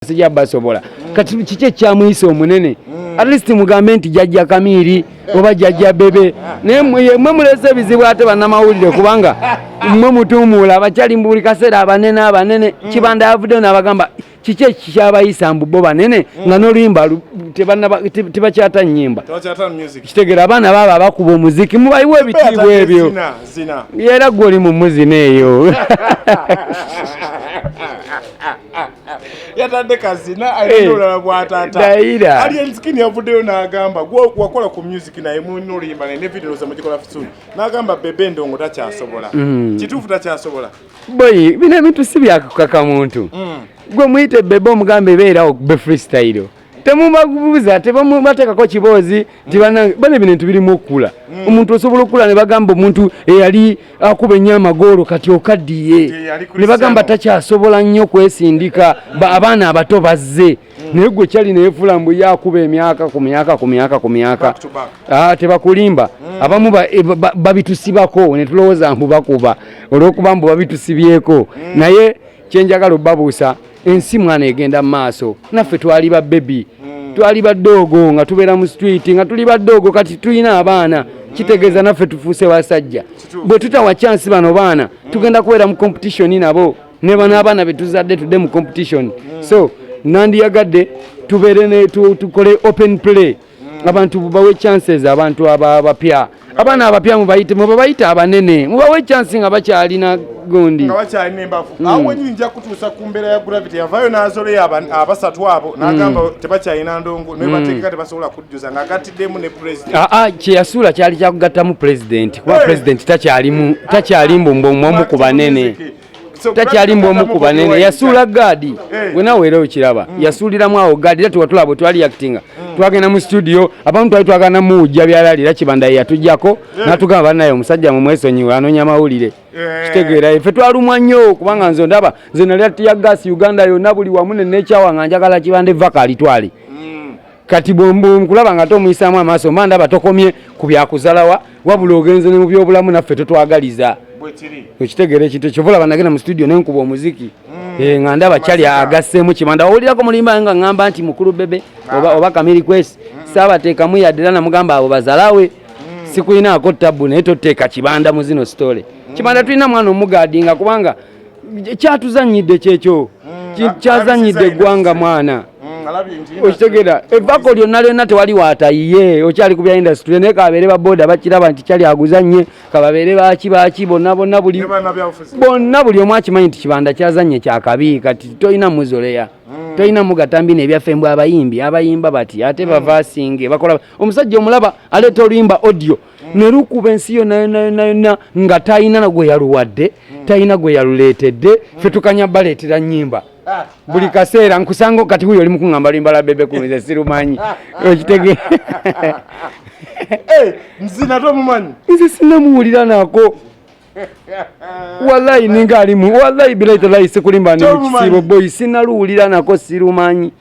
Sijja basobola. Kati kiki ekyamuyisa omunene? At least mugambe nti jajja Kamiiri oba jajja Bebe, naye mwe muleese ebizibu ate bannamawulire, kubanga mmwe mutuumuula abakyali mu buli kaseera abanene abanene. Kibanda yavuddeyo n'abagamba kiki ekikyabayisa mbu bo banene nga n'oluyimba tebakyata nnyimba. Tebakyata music. Kitegeera, abaana baabo abakuba omuziki mubayiwe ebitiibwa ebyo. Zina, zina. Era gwe oli mu muzina eyo. Yatadde kazina alina olala bw'atata. Dayira. Alien Skin yavuddeyo n'agamba gwe wakola ku music naye mulina oluyimba naye ne video ze mugikola soon, n'agamba Bebe Ndongo takyasobola. Kituufu takyasobola? Boyi, bino ebintu si byakukaka muntu. Gwe muyite Bebe omugambe beerawo be freestyle, temubabuuza, tebamubateekako kiboozi nti bannange bana bino ebintu birimu okukula. Omuntu osobola okukula ne bagamba omuntu eyali akuba ennyo amagoolo kati okaddiye. Nti yali Ne bagamba Cristiano. Takyasobola nnyo kwesindika, abaana abato bazze, naye gwe kyali neyefuula mbu ye akuba emyaka ku myaka ku myaka ku myaka. Back to back. Ah, tebakulimba, abamu babitusibako ne tulowooza mbu bakuba olw'okuba mbu babitusibyeko. Naye kyenjagala obbabuusa, ensi mwana egenda mu maaso. Naffe twali ba baby, twali badoogo nga tubeera mu street nga tuli badoogo, kati tulina abaana, kitegeeza naffe tufuuse basajja. Bwe tutawa chance bano baana, tugenda kubeera mu competition nabo ne bano abaana betuzadde, tudde mu competition. So nandiyagadde tubeere ne tukole open play, abantu bawe chances abantu abapya, abaana abapya mubayite, mubabayite abanene, mubawe chance nga bakyalina gundi. Nga bakyalina embavu. Awo wenyini nja kutuusa ku mbeera ya Gravity. Yavaayo n'azoleyo abasatu abo n'agamba tebakyalina ndongo naye bateekeka tebasobola kujjuza ng'agattiddemu ne president. Aa, kyeyasuula kyali kyakugattamu president, kuba president takyalimu, takyali mbumbu ku banene. So, Takyali mbwomu ku banene, yasuula gaadi. Gwe nawe era okiraba, yasuuliramu awo gaadi. Era tewatulaba bwe twali actinga, twagenda mu studio, abamu twali twagala muwujja byalaali, era Kibanda ye yatujjako n'atugamba, bannaye omusajja mumwesonyiwe, anoonya mawulire. Kitegeera, ffe twalumwa nnyo kubanga nze ndaba nze nali tear gas Uganda yonna buli wamu nenekyawa nga njagala Kibanda evaka alitwale. Kati bwenkulaba nga tomuyisaamu amaaso, mba ndaba tokomye ku byakuzalawa, wabula ogenze ne mu byobulamu, naffe totwagaliza. Bwekiri. Okitegeera ekintu ekyo? Olaba nagenda mu studio nenkuba omuziki. Nga ndaba kyali agasseemu Kibanda. Wawulirako mulimba nga ŋŋamba nti mukulu Bebe oba Kamiri Kwesi saabateekamu yadde, era namugamba abo bazalawe sikulinaako tabbu, naye toteeka Kibanda mu zino story. Kibanda tulina mwana omugaadinga kubanga kyatuzanyidde kyekyo. Kyazanyidde eggwanga mwana. Alabye nti Okitegeera, evako lyonna lyonna tewali waatayiye, okyali ku bya industry, naye kababeere baboda bakiraba nti kyali aguzanye, kababeere baki baki bonna bonna buli ne bannabyabufuzi. Bonna buli omu akimanyi nti Kibanda kyazanye kyakabi. Kati tolina muzoleya, tolina mugatambi nebyaffe mbw abayimbi abayimba bati ate bavasinge bakola. Omusajja omulaba aleeta oluyimba audio ne lukuba ensi yonna yonna yonna yonna nga talina gwe yaluwadde, talina gwe yaluleetedde. Ffe tukanya baleetera nnyimba buli kaseera nkusanga. Kati huyo oli mukuŋŋamba luyimba lwa Bebe Cool, nze sirumanyi, okitege? Eh, nzina tomumanyi? Nze sinamuwulira nako, wallahi ninga alimu, wallahi bilahi talahi, sikulimba, ndi mu Tomumanyi. kisiibo boy, sinaluwulira nako, sirumanyi.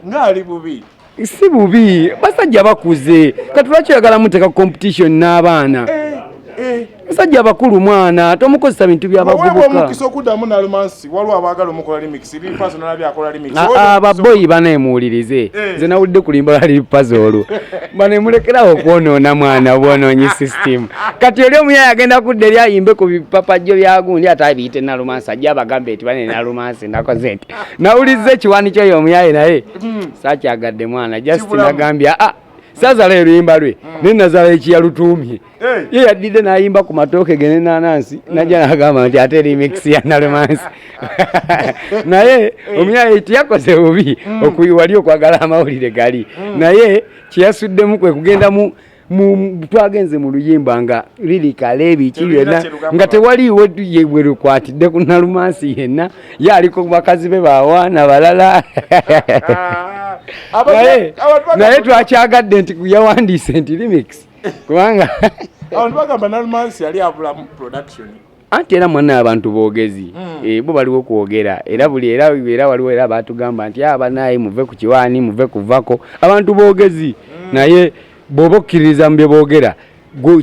Ng'ali bubi. Si bubi, basajja bakuze. Kati lwaki oyagala muteeka competition n'abaana? Basajja bakulu, mwana tomukozesa bintu Waweebwa by'abavubuka. omukisa okuddamu Nalumansi, waliwo abaagala omukola remix. Lil Pazo nalabye akola remix. Ababoyi banemuwulirize. Nze nawulidde kulimba lwa Lil Pazo olwo, banemulekerawo okwonoona mwana bwonoonyi system. Kati oli omuyayi agenda kudda eri ayimbe ku bipapajjo byagundi ate abiyite Nalumansi, ajja abagambe nti bane Nalumansi nakoze nti nawulizza ekiwani kyoyo omuyayi, naye saakyagadde mwana, just Kibulamu. nagambye aa saazala oluyimba lwe naye nazala ekiyalutuumye. Ye yaddidde n'ayimba ku matooke ge n'enanansi, najja n'agamba nti ate remix ya Nalumansi, naye omuyayi teyakoze bubi wali okwagala amawulire gali, naye kyeyasuddemu kwe kugenda mu twagenze mu luyimba nga lirikale biki Terulina byonna kyerugamba. Nga tewaliiwo ye bwe lukwatidde ku Nalumansi yenna, ye aliko ku bakazi be bawaana balala. Naye naye twakyagadde nti yawandiise nti remix kubanga Abantu bagamba Nalumansi yali abulamu production. Anti era mwana abantu boogezi. Bo baliwo kwogera, era buli era waliwo era batugamba nti abanaye muve ku kiwaani, muve kuvako, abantu boogezi. Naye bw'oba okkiririza mu bye boogera.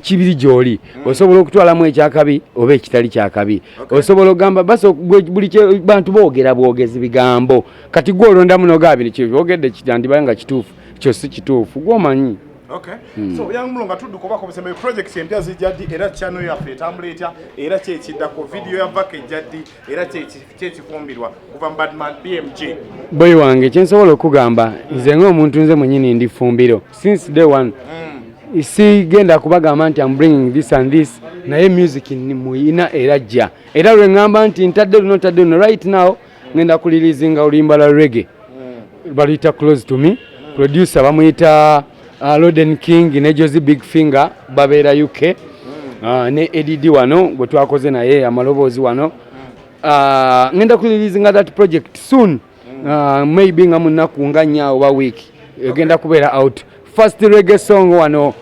Kibiri gy'oli osobola okutwalamu ekyakabi oba ekitali kyakabi. Osobola okugamba buli bantu boogera bwogezi bigambo, kati gwe olondamu nogaba bino kyogedde kyandiba nga kituufu, kyo si kituufu, gwomanyi. Okay. So Young Mulo, nga tudduka obako busembe, project empya zijja ddi, era channel yaffe etambula etya, era kyekiddako video ya Vaka ejja ddi, era kyekifumbirwa kuva mu Badman BMG? Boyi wange, kyensobola okugamba nze ng'omuntu, nze mwenyini ndi fumbiro since day one. Sigenda kubagamba nti am bringing this and this, naye music ni muyina era jja, era lwe ŋŋamba nti ntadde luno, ntadde luno. Right now ngenda kulirizinga oluyimba lwa reggae, baluyita Close to Me. Producer bamuyita Loden King ne Josi Big Finger, babeera UK, ne ADD wano gwe twakoze naye amaloboozi wano. Ngenda kulirizinga that project soon, maybe nga munaku nga nnya oba week egenda kubeera out. First reggae song wano,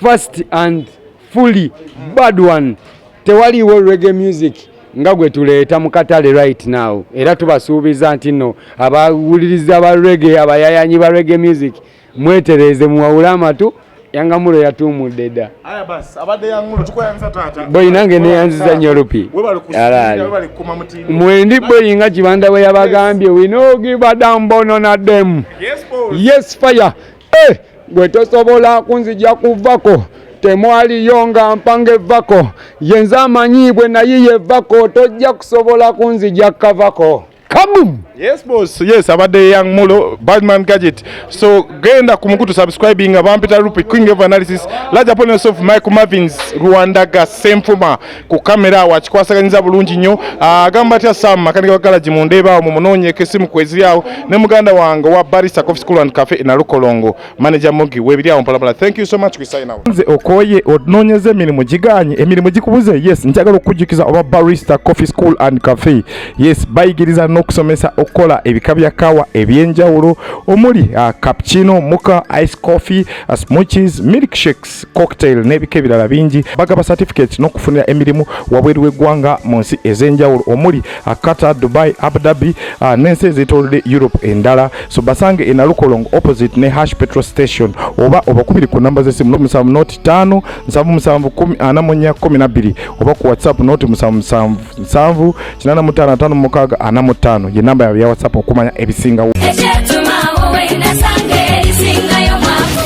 first and fully bad one. Tewaliwo reggae music nga gwe tuleeta mu katale right now, era tubasuubiza nti nno abawuliriza ba reggae, abayayanyi ba reggae music, mwetereze, muwawule amatu. Young Mulo yatuumudde dda. Aya basi, abadde Young Mulo, tukweyanza taata. Boyi, nange neyanziza nnyo Lupi. Webale kusinga. Alaali. Webale kukuma mutindo. Mwendi boyi, nga Kibanda bwe yabagambye, we no give a damn bono na them. Yes boss. Yes fire. Eh, gwe tosobola kunzija kuvako, temwaliyo nga mpanga evako, yenze amanyi bwe nayiye evako, tojja kusobola kunzija kavako kabum. Yes boss, yes, abadde Young Mulo, Badman Gadget. So genda ku mukutu subscribing, bampita Rupi King of Analysis. Large upon yourself Michael Marvins Rwandaga Senfuma ku kamera awo akikwasaganyiza bulungi nnyo. Agamba atya Sam makanika wa garage mu Ndeeba awo mumunoonyeeko essimu kweziri awo, ne muganda wange wa Barista Coffee School and Cafe Nalukolongo, manager Mugi webiri awo mpalapala. Thank you so much, we sign out. Nze okoye onoonyeza emirimu giganye, emirimu gikubuze. Yes, njagala okukujjukiza oba Barista Coffee School and Cafe. Yes, bayigiriza n'okusomesa okukola ebika bya kawa ebyenjawulo omuli cappuccino, mocha, ice coffee, smoothies, milkshakes, cocktail n'ebika ebirala bingi. Bagaba certificate n'okufunira emirimu wabweru w'eggwanga mu nsi ez'enjawulo omuli Qatar, Dubai, Abu Dhabi n'ensi ezeetoolodde Europe endala. So basange e Nalukolongo opposite ne Hash petrol station, oba obakubiri ku namba z'essimu 0 05 77 10 44 12, oba ku WhatsApp 077 7 85 56 45 ye namba yaabwe ya WhatsApp okumanya ebisingawo.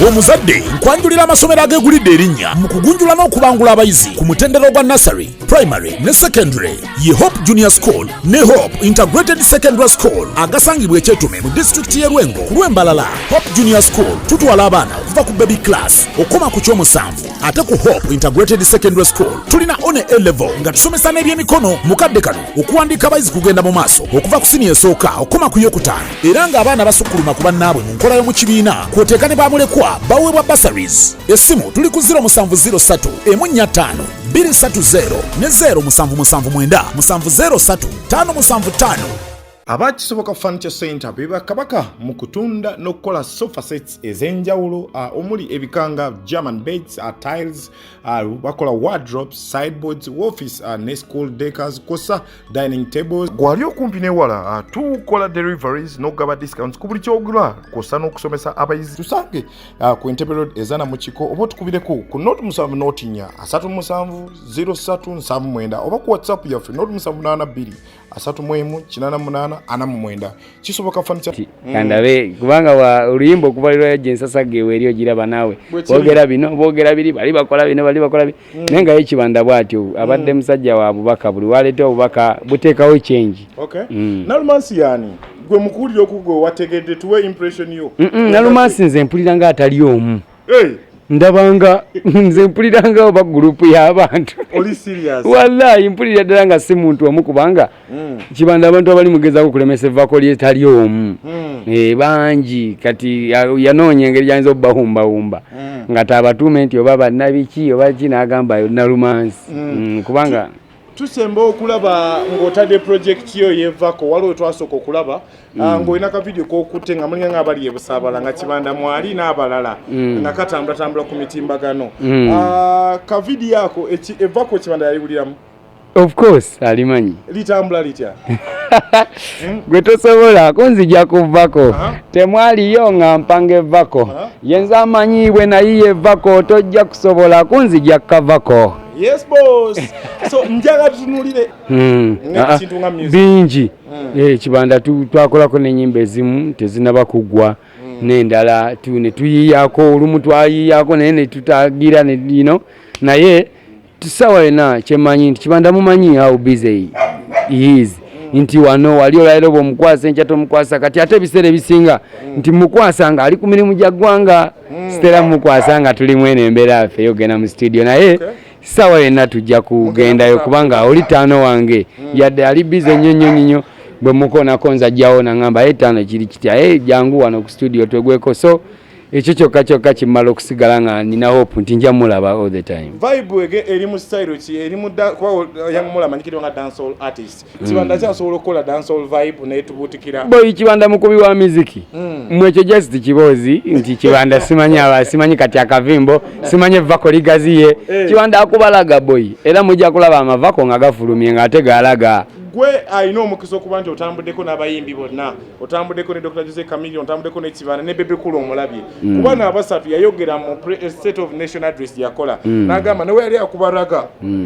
Omuzadde, nkwanjulira amasomero ageegulidde erinnya mu kugunjula n'okubangula abayizi ku mutendera gwa nursery, primary ne secondary, ye Hope Junior School ne Hope Integrated Secondary School, agasangibwa Ekyetume mu disitulikiti y'e Lwengo ku lw'Embalala. Hope Junior School tutwala abaana okuva ku baby class okukoma ku kyomusanvu, ate ku Hope Integrated Secondary School tulina one A level nga tusomesa n'ebyemikono. Mu kadde kano okuwandiika abayizi kugenda mu maaso okuva ku siniya esooka okukoma ku yokutaano, era ng'abaana basukkuluma ku bannaabwe mu nkola y'omu kibiina, kw'oteeka ne bamulekwa baweebwa bursaries. Essimu tuli ku 0703 145 230 ne 0779 703 575. Abakisoboka Furniture Center be bakabaka mu kutunda n'okukola sofa sets ez'enjawulo, omuli ebikanga German beds, tiles, bakola wardrobes, sideboards, office ne school decors kwossa dining tables. Gwali okumpi newala, tukola deliveries n'okugaba discounts ku buli kyogula kwossa n'okusomesa abayizi. Tusange ku Entebbe Road ezana mu kiko, oba otukubireko ku 0 7 0 37 03 79, oba ku WhatsApp yaffe 0 7 82 31 88 49. Kisoboka Furniture. Kandabe kubanga oluyimba okuva lwajja ensasage eri ogiraba naawe. Bwe kiri. Boogera bino, boogera biri, bali bakola bino, bali bakola bino, naye nga ye Kibanda bw'atyo abadde musajja wa bubaka, buli waleeta obubaka buteekawo change. Okay. Nalumansi yani gwe mukuwulira okugwe wategedde, tuwe impression yo. Nalumansi nze mpulira nga atali omu. Hey, ndabanga nze mpulira nga oba gurupu y'abantu. Oli serious? Wallahi mpulira ddala nga si muntu omu, kubanga Kibanda abantu abali mugezaako okulemesa evvaako lyetali omu. Eh, bangi. Kati yanoonya engeri gyayinza obubahumbahumba nga taabatuume nti oba bannabiki oba ki, n'agamba Nalumansi. Kubanga tusemba okulaba ng'otadde project yo yevako, waliwo twasooka okulaba ng'olina ka video kokutte nga mulinga nga abali ebusaabala nga Kibanda mwali n'abalala nga katambulatambula ku mitimbagano. Ka video ako evako Kibanda yaliwuliramu? Of course alimanyi. Litambula litya? Gwe tosobola kunzija kuvako, temwaliyo nga mpanga evako, yenze amanyi bwe nayiye evako, tojja kusobola kunzija kavako. Yes boss. So njagala tutunulire n'ekintu nga music. Bingi. Kibanda twakolako n'ennyimba ezimu tezinaba kuggwa, n'endala ne tuyiyaako, olumu twayiyaako naye ne tutagira ne you know, naye tusawa yonna kyemmanyi nti Kibanda mumanyi how busy he is, nti wano wali olwaliro bw'omukwasa enkya tomukwasa. Kati ate ebiseera ebisinga nti mukwasa nga ali ku mirimu gya ggwanga, sitera mukwasa nga tulimu eno embeera yaffe ey'okugenda mu studio, naye sawa yonna tujja kugendayo kubanga oli taano wange, yadde ali busy nnyo nnyo nnyo, bwe mukoonako nze ajjawo naŋŋamba, "Ye taano kiri kitya? Ye jangu wano ku studio twegweko." So ekyo kyokka kyokka kimmala okusigala nga nina hope nti nja mulaba all the time. Vibe eri mu style ki? Eri mu kuba Young Mulo amanyikiddwa nga dancehall artist. Kibanda kyasobola okukola dancehall vibe netubuutikira? Boyi, Kibanda mukubi wa miziki. Mwekyo just kiboozi nti Kibanda simanyi aba simanyi kati akavimbo simanyi evako ligaziye. Kibanda akubalaga boyi, era mujja kulaba amavako nga gafulumye ng'ate galaga. Gwe alina omukisa okuba nti otambuddeko n'abayimbi bonna, otambuddeko ne Dr Jose Chameleone, otambuddeko ne Kibanda ne Bebe Cool, omulabye kuba naabasatu. Yayogera mu State of Nation Address yakola n'agamba nawe yali akuba ragga,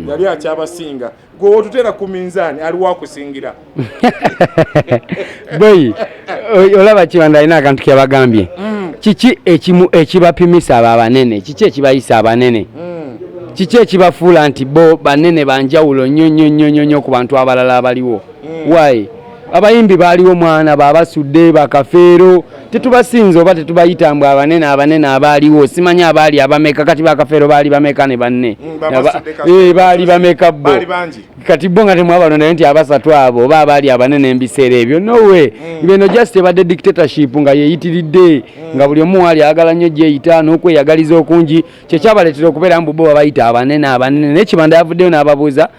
yali akyabasinga. Gwe otuteera ku minzaani, aliwo akusingira? Boyi, olaba Kibanda alina akantu kyabagambye. Kiki ekimu ekibapimisa abo abanene? Kiki ekibayisa abanene? Kiki ekibafuula nti bo banene banjawulo nnyo nnyo nnyo nnyo nnyo ku bantu abalala abaliwo? Why abayimbi baaliwo mwana babasudde bakafeero tetubasinza oba tetubayita mbwe abanene abanene abaaliwo, simanyi abaali abameka? Kati bakafeero baali bameka ne banne? Babasudde Kafeero. Baali bameka bo? Baali bangi. Kati bo nga temwabalondayo nti abasatu abo oba abaali abanene ebiseera ebyo? Nowe bino just ebadde dictatorship nga yeyitiridde, nga buli omu waali ayagala nnyo gyeyita n'okweyagaliza okungi, kyekyabaleetera okubeera mbu bo babayita abanene abanene. Naye Kibanda yavuddeyo n'ababuuza,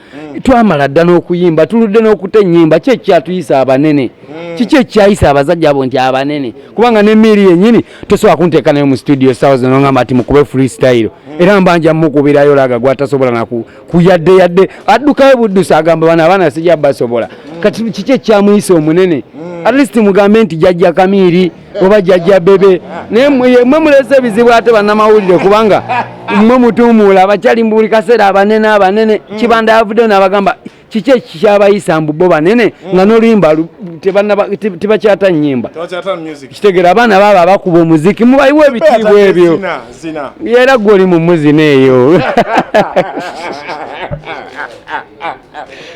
twamala dda n'okuyimba, tuludde n'okuta ennyimba, ki ekyatuyisa abanene? Kiki ekyayisa abazajja abo nti abanene? Kubanga n'emiiri yennyini tosobola kunteeka nayo mu studio sawa zino ngamba ati mukube freestyle, era mbanja mukubirayo ragga gwatasobola naku kuyadde yadde addukayo buddusi, agamba bano abaana sijja basobola. Kati kiki ekyamuyisa omunene? At least mugambe nti jajja Kamiiri oba jajja Bebe. Naye mwe muleese ebizibu ate bannamawulire, kubanga mmwe mutuumuula abakyali mu buli kaseera abanene abanene. Kibanda yavuddeyo n'abagamba kiki ekikyabayisa mbu bo banene, nga n'oluyimba tebakyata nnyimba. Tebakyata music. Kitegeera abaana baabo abakuba omuziki mubayiwe ebitiibwa ebyo. Zina zina. Era gwe oli mu muzina eyo.